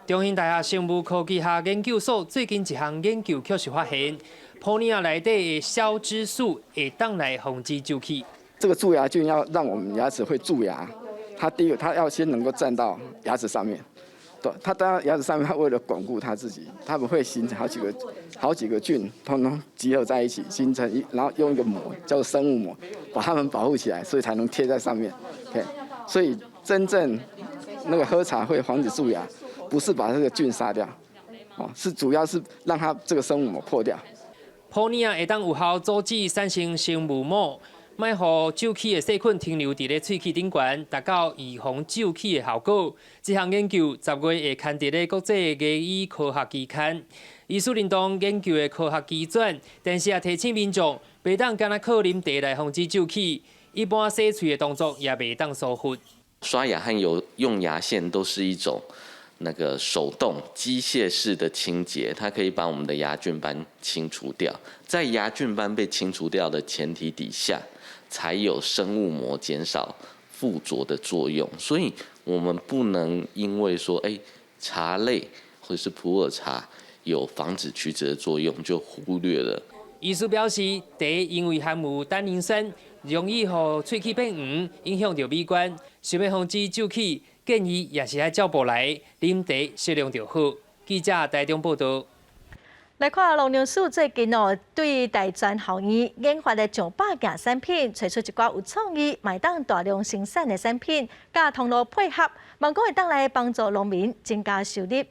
中興大學生物科技學研究所最近一項研究確實發現，普洱仔內底的硝子素會當來防止蛀齒。這個蛀牙菌要讓我們牙齒會蛀牙，它第一個，它要先能夠站到牙齒上面。對，它站到牙齒上面，它為了鞏固它自己，它們會形成好幾個菌，通通集合在一起，形成一，然後用一個膜叫做生物膜，把它們保護起來，所以才能貼在上面。OK，所以真正那個喝茶會防止蛀牙，不是把這個菌殺掉，哦，是主要是讓它這個生物膜破掉。普洱仔會當有效阻止產生生物膜，莫予蛀齒的細菌停留佇咧喙齒頂懸，達到預防蛀齒的效果。這項研究10月會刊佇咧國際牙醫科學期刊。醫師認同研究的科學基準，但是也提醒民眾，袂當干焦靠啉茶來防止蛀齒，一般洗喙的動作也袂當疏忽。刷牙和有用牙線都是一種那個手動機械式的清潔，它可以把我們的牙菌斑清除掉。在牙菌斑被清除掉的前提底下，才有生物膜減少附着的作用。所以，我們不能因為說，茶類或者是普洱茶有防止齲齒的作用，就忽略了。醫師表示，茶因為含有單寧酸，容易予喙齒變黃，影響著美觀。想欲防止蛀齒，建議也是愛照步來，啉茶適量就好。記者台中報道。來看農糧署最近哦，對大專校院研發的上百件產品，揣出一寡有創意、嘛會當大量生產的產品，佮通路配合，望講會當來幫助農民增加收入。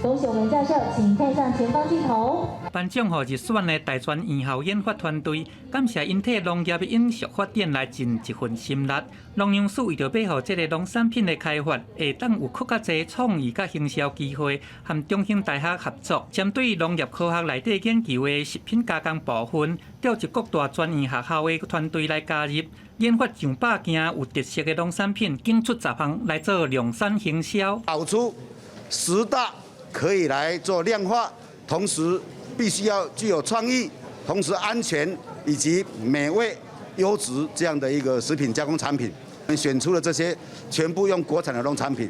恭喜我們教授，請看向前方鏡頭。頒獎予入選的大專院校研發團隊，感謝𪜶替農業的永續發展來盡一份心力。農糧署為著欲予這个農產品的開發，會當有閣較濟創意佮行銷機會，和中興大學合作，針對農業科學內底研究的食品加工部分，召集各大專院學校的團隊來加入，研發上百件有特色的農產品，揀出10項來做量產行銷。找出10大可以來做量化，同時必須要具有創意，同時安全以及美味、優質這樣的一個食品加工產品。選出了這些全部用國產的農產品。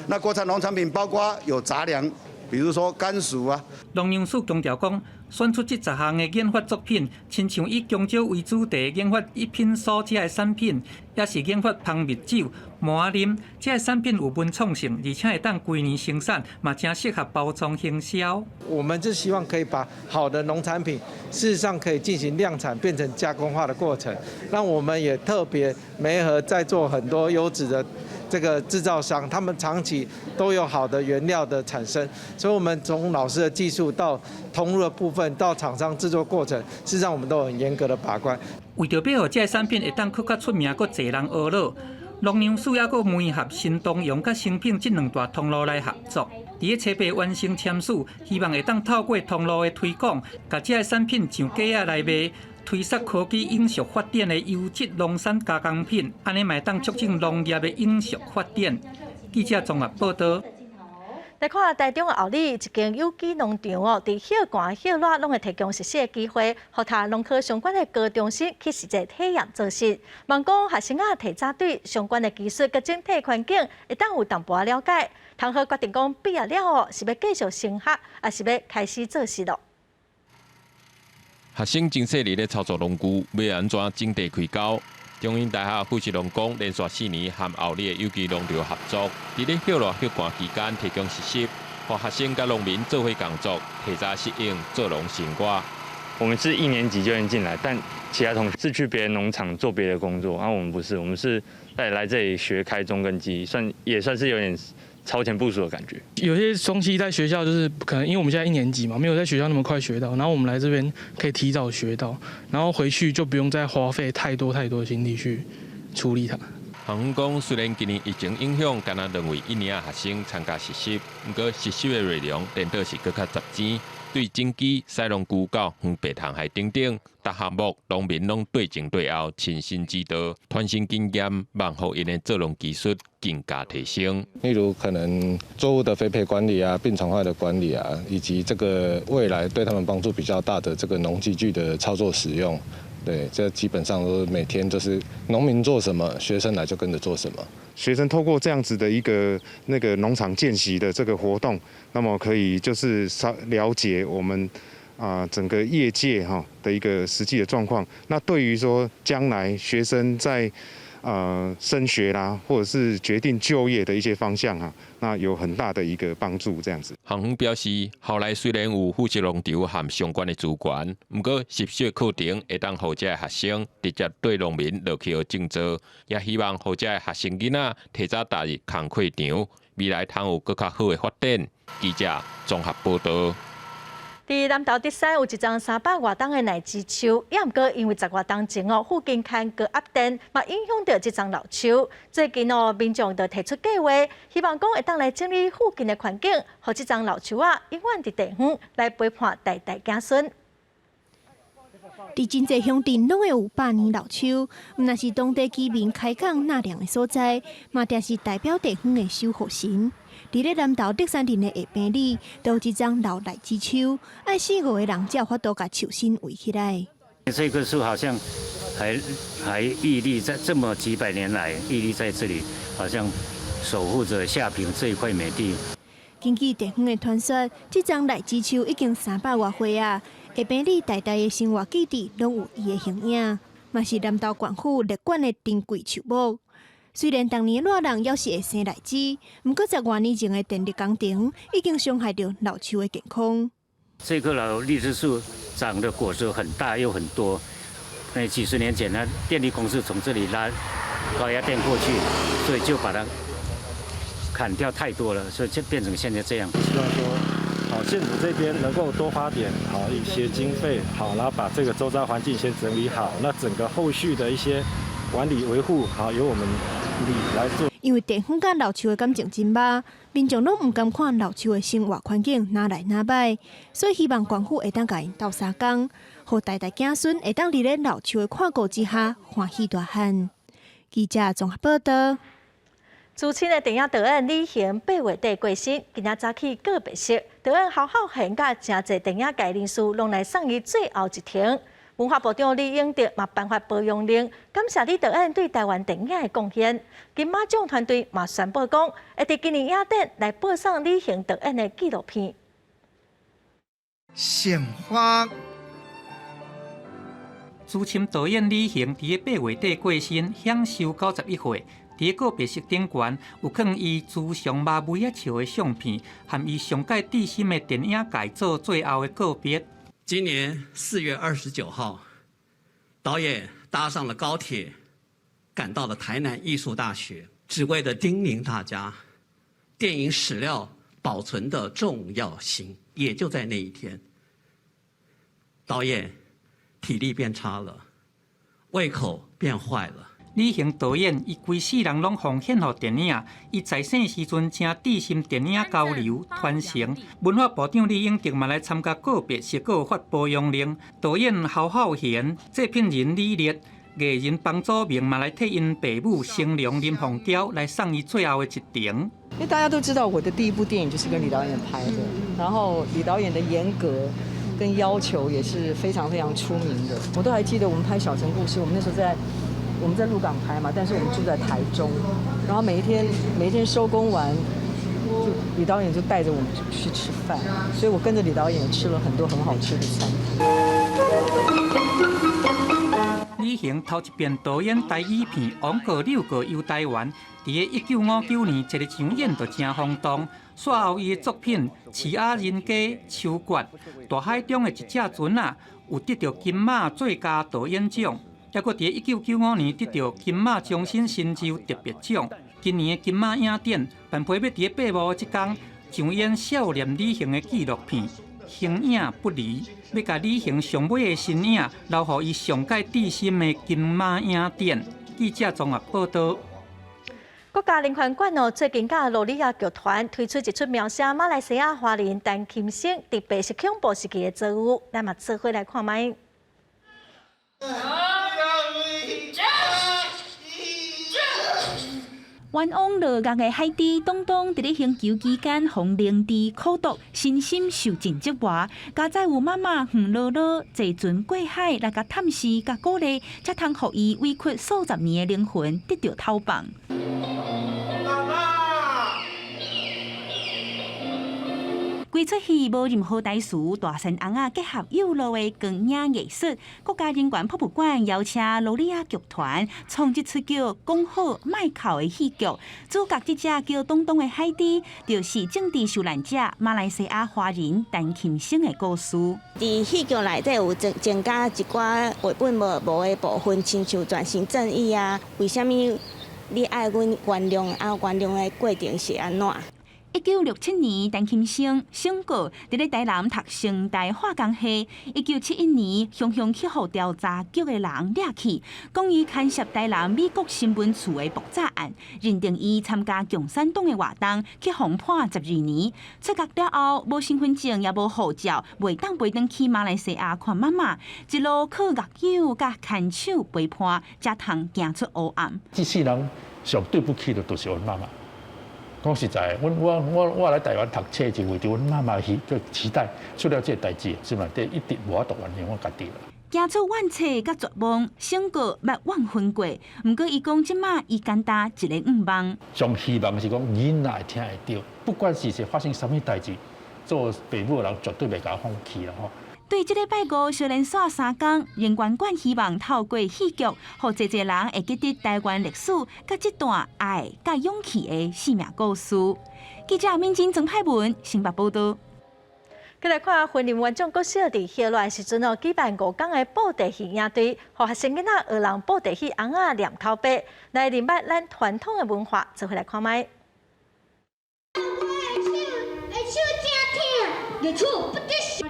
那國產農產品包括有雜糧，比如說甘薯啊。農糧署強調講，選出這10項的研發作品，親像以香蕉為主題研發一品蔬這个產品，抑是研發蜂蜜酒、麻仔啉，這个產品有文創性，而且會當規年生產，嘛誠適合包裝行銷。我們就希望可以把好的農產品，事實上可以進行量產，變成加工化的過程。那我們也特別媒合在做很多優質的這個製造商，他們長期都有好的原料的產生，所以我們從老師的技術到通路的部分，到廠商製作過程，事實上我們都有很嚴格的把關。為著欲予這个產品會當閣較出名，閣濟人學囉，農糧署猶閣媒合新東陽佮誠品這兩大通路來合作，佇咧七八完成簽署，希望會當透過通路的推廣，共這个產品上架仔來賣，推捒科技永續發展的優質農產加工品，按呢嘛會當促進農業的永續發展。記者綜合報道。來看台中后里一間有機農場哦，佇歇寒歇熱攏會提供實習的機會，予讀農科相關的高中生去實際體驗做實。望講學生仔提早對相關的技術佮整體環境會當有淡薄仔了解，通好決定講畢業了後是欲繼續升學，抑是欲開始做實囉。學生真細膩咧操作農具，欲按怎整地開溝。中興大學富士農工連續4年和后里的有機農場合作，佇咧歇熱歇寒期間提供實習，予學生佮農民做伙工作，提早適應做農生活。我們是一年級就能進來，但其他同學是去別的農場做別的工作，然後我們不是，我們是來來這裡學開中耕機，算也算是有點超前部署的感覺。有些東西在學校就是可能因為我們現在一年級嘛，沒有在學校那麼快學到，然後我們來這邊可以提早學到，然後回去就不用再花費太多太多的心力去處理它。校方講，雖然今年疫情影響，干焦兩位一年仔學生參加實習，毋過實習的內容顛倒是閣較實踐，對整機、使農具到防白蟲害等等，逐項目農民攏對前對後親身指導，傳承經驗，望予𪜶的做農技術更加提升。例如可能作物的肥培管理啊、病蟲害的管理啊，以及這個未來對他們幫助比較大的這個農機具的操作使用。對，這基本上都是每天就是農民做什麼，學生來就跟着做什麼。學生透過這樣子的一個那個農場見習的這個活動，那麼可以就是稍了解我們整個業界哈的一個實際的狀況。那對於說將來學生在升學啦，或者是決定就業的一些方向啊，那有很大的一個幫助。這樣子。校方表示，校內雖然有富士農場和相關的資源，毋過實習課程會當予這个學生直接對農民落去學種做，也希望予這个學生囡仔提早踏入工課場，未來通有閣較好的發展。記者綜合報道。佇南投竹山有一叢300外冬的荔枝樹，也毋過因為10外冬前哦，附近牽高壓電，嘛影響著這叢老樹。最近哦，民眾就提出計劃，希望講會當來整理附近的環境，予這叢老樹仔永遠佇地方來陪伴代代子孫。佇真濟鄉鎮攏會有百年老樹，毋但是當地居民開崁納涼的所在，嘛定是代表地方的守護神。佇咧南投竹山鎮的下坪里，就有一叢老荔枝樹，愛四五個人才有法度共樹身圍起來。這棵樹好像還屹立在這麼幾百年來屹立在這裡，好像守護着下坪這一塊美地。根據地方的傳說，這叢荔枝樹已經300外歲啊！下坪里代代的生活基地攏有伊的形影，嘛是南投縣府列管的珍貴樹木。雖然逐年熱人猶是會生荔枝，毋過10外年前的電力工程已經傷害著老樹的健康。這棵老荔枝樹長的果實很大又很多。那幾十年前呢，電力公司從這裡拉高壓電過去，所以就把它砍掉太多了，所以就變成現在這樣。希望說，好縣府這邊能夠多花點好一些經費，好，然後把這個周遭環境先整理好，那整個後續的一些管理維護，好由我們里來做。因為地方佮老樹的感情真歹，民眾攏毋甘看老樹的生活環境若來若歹，所以希望縣府會當共𪜶鬥相共，予代代子孫會當佇咧老樹的看顧之下歡喜大漢。記者綜合報道。資深的電影導演李行8月底過身，今仔早起告別式，導演侯孝賢佮誠濟電影界人士攏來送伊最後一程。文化部長李永得嘛頒發褒揚令，感謝李導演對台灣電影的貢獻。金馬獎團隊嘛宣布講，會佇今年影展來播送李行導演的紀錄片。成花。資深導演李行佇8月底過身，享壽91歲。佇告別式頂懸，有囥伊珠上馬尾仔笑的相片，和伊上蓋至深的電影界做最後的告別。今年4月29號，導演搭上了高鐵，趕到了台南藝術大學，只為了叮嚀大家電影史料保存的重要性。也就在那一天，導演體力變差了，胃口變壞了。李行導演，伊規世人攏奉獻予電影。伊在生時陣誠致心電影交流傳承。文化部長李永得嘛來參加告別式，閣有發褒揚令。導演侯孝賢、製片人李烈、藝人房祖名嘛來替𪜶爸母成龍林鳳嬌來送伊最後的一程。因為大家都知道我的第一部電影就是跟李導演拍的，然後李導演的嚴格跟要求也是非常非常出名的。我都還記得我們拍《小城故事》，我們那時候在鹿港拍嘛，但是我們住在台中，然後每一天每一天收工完，就李導演就帶着我們去吃飯，所以我跟着李導演吃了很多很好吃的餐廳。李行頭一遍導演台語片《王國六國遊台灣》，佇个1959年一个上演就誠轟動。煞後伊的作品《刺仔人家》、《秋決》、《大海中的一隻船仔》有得著金馬最佳導演獎。抑閣佇1995年得著金馬終身成就特別獎。今年的金馬影展，辦批欲佇8月這工上演少年李行的紀錄片《形影不離》，欲共李行上尾的身影留予伊上蓋至深的金馬影展。記者綜合報道。國家人權館哦，最近佮蘆里亞劇團推出一齣描寫馬來西亞華人陳琴生佇白色恐怖時期的遭遇，咱嘛做伙來看覓。冤枉落獄的海豬東東，佇咧刑求期間，予靈智苦毒，身心受盡折磨。佳哉有媽媽黃樂樂坐船過海來共探視、共鼓勵，才通予伊委屈數十年的靈魂得著透放。規齣戲無任何台詞，大仙尪仔結合幼路的光影藝術。國家人權博物館邀請蘆里亞劇團創這齣叫《講好莫哭》的戲劇，主角這隻叫東東的海豬，就是政治受難者馬來西亞華人陳琴生的故事。佇戲劇內底有增加一寡繪本無的部分，親像轉型正義啊，為啥物你愛阮原諒啊？原諒的過程是按怎？1967年，陳琴生宣告佇咧台南讀成大化工系。1971年，雄雄去予調查局的人掠去，講伊牽涉台南美國新聞處的爆炸案，認定伊參加共產黨的活動，去予判12年。出獄了後，無身份證，也無護照，袂當飛轉去馬來西亞看媽媽，一路靠獄友佮牽手陪伴，才通行出黑暗。這世人上對不起的，就是阮媽媽。講實在，我來台灣讀冊是為著阮媽媽去期待出了這個代誌，心內底一直無法度原諒我家己。行出怨嗟佮絕望，宣告捌怨恨過。毋過伊講，這馬伊簡單一個願望。上希望是講囡仔會聽會著，不管是發生啥物代誌，做爸母的人絕對袂共放棄啦吼。對這禮拜五小連續3工，人權館希望透過戲劇，予濟濟人會記得台灣歷史，佮這段愛佮勇氣的生命故事。記者敏珍、曾派文，新北報導。過來看雲林員松國小佇歇熱時陣哦，舉辦5工的布袋戲營隊，予學生囡仔學人布袋戲尪仔念口白，來認捌咱傳統的文化，做伙來看覓。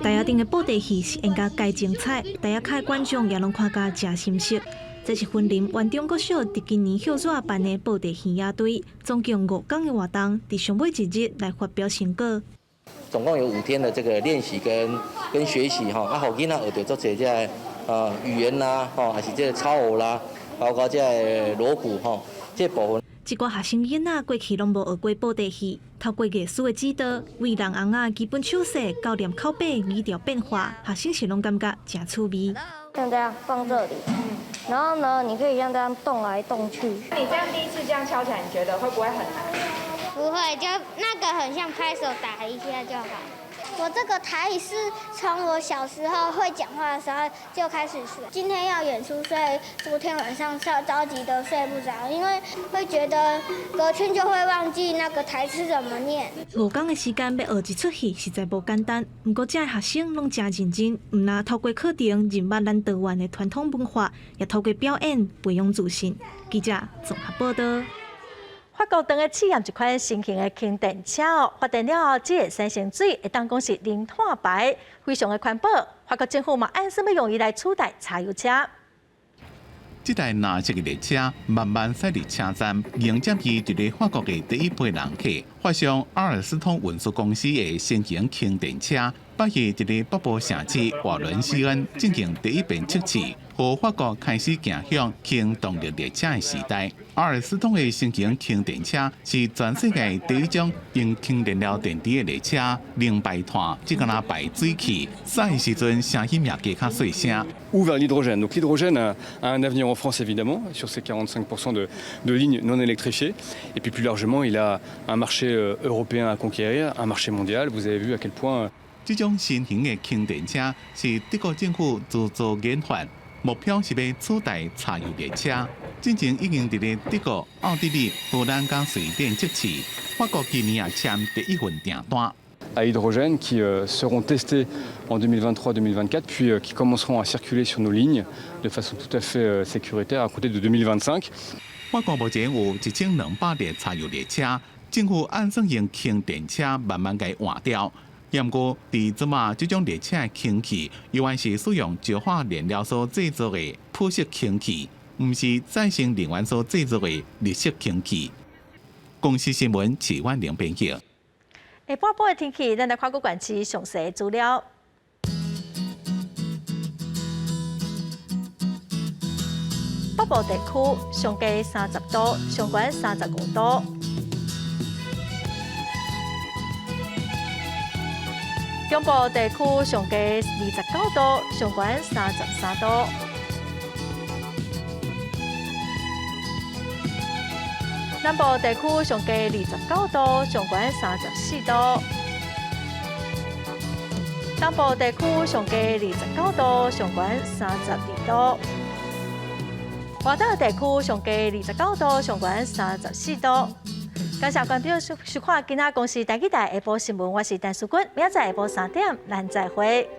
台仔頂的布袋戲是演甲蓋精彩，台仔跤的觀眾也攏看甲誠心適。這是雲林員中國小佇今年歇熱辦的布袋戲野隊，總共5天的活動，佇上尾一日來發表成果。總共有5天的這個練習跟學習吼，啊，予囡仔學著足濟這个語言啦，吼，還是這個操偶啦，包括這个鑼鼓吼，這個部分。這寡學生囡仔過去攏無學過布袋戲，透過藝師的指導，為人尪仔基本手勢、教念口白、語調變化，學生是攏感覺誠趣味。像這樣放這裡，然後呢，你可以像這樣動來動去。你這樣第一次這樣敲起來，你覺得會不會很難？不會，就那個很像拍手打一下就好。我這個台語是從我小時候會講話的時候就開始學。今天要演出，所以昨天晚上着急得睡不着，因為會覺得隔天就會忘記那個台詞怎麼念。5天的時間欲學一齣戲實在無簡單，毋過這學生攏誠認真，毋但透過課程認捌咱台灣的傳統文化，也透過表演培養自信。記者綜合報道。法國當咧試驗一款新型的輕電車哦，發電了後只會產生水，會當講是零碳排，非常的環保。法國政府嘛，按算欲用伊來取代柴油車。這台藍色的列車慢慢駛入車站，迎接伊佇咧法國的第一批人客。法商阿爾斯通運輸公司的新型輕電車，8月佇咧北部城市瓦倫西恩進行第一遍測試，予法國開始走向輕動力列車的時代。阿爾斯通的新型輕電車是全世界第一種用氫燃料電池的列車，零排碳，只干焦排水氣，駛的時陣聲音也加較細聲。 Ou vers l'hydrogène. Donc l'hydrogène a un avenir en France évidemment, sur ces 45% de lignes non électrifiées. Et puis plus largement, il a un marché européen à conquérir, un marché mondial. Vous avez vu à quel point 這種新型的輕電車是德國政府資助研發，目標是欲取代柴油列車。進前已經佇咧德國、奧地利、荷蘭佮瑞典測試，法國今年也簽第一份訂單。 À hydrogène qui seront testés en 2023-2024, puis qui commenceront à circuler sur nos lignes de façon tout à fait sécuritaire à compter de 2025. 法國目前有1200列柴油列車，政府按算用氫電車慢慢共換掉。毋過，佇這馬這種列車的氫氣，猶原是使用石化燃料所製造的普式氫氣，毋是再生能源所製造的綠色氫氣。公視新聞徐婉玲編輯。下半晡的天氣，咱來看閣縣市詳細資料。北部地區上低30度，上懸35度。中部地區上低29度，上懸33度。南部地區上低29度，上懸34度。東部地區上低29度，上懸32度。外島地區上低29度，上懸34度。感謝觀眾收看今仔公視台語台下晡新聞，我是陳淑君，明仔載下晡3點，咱再會。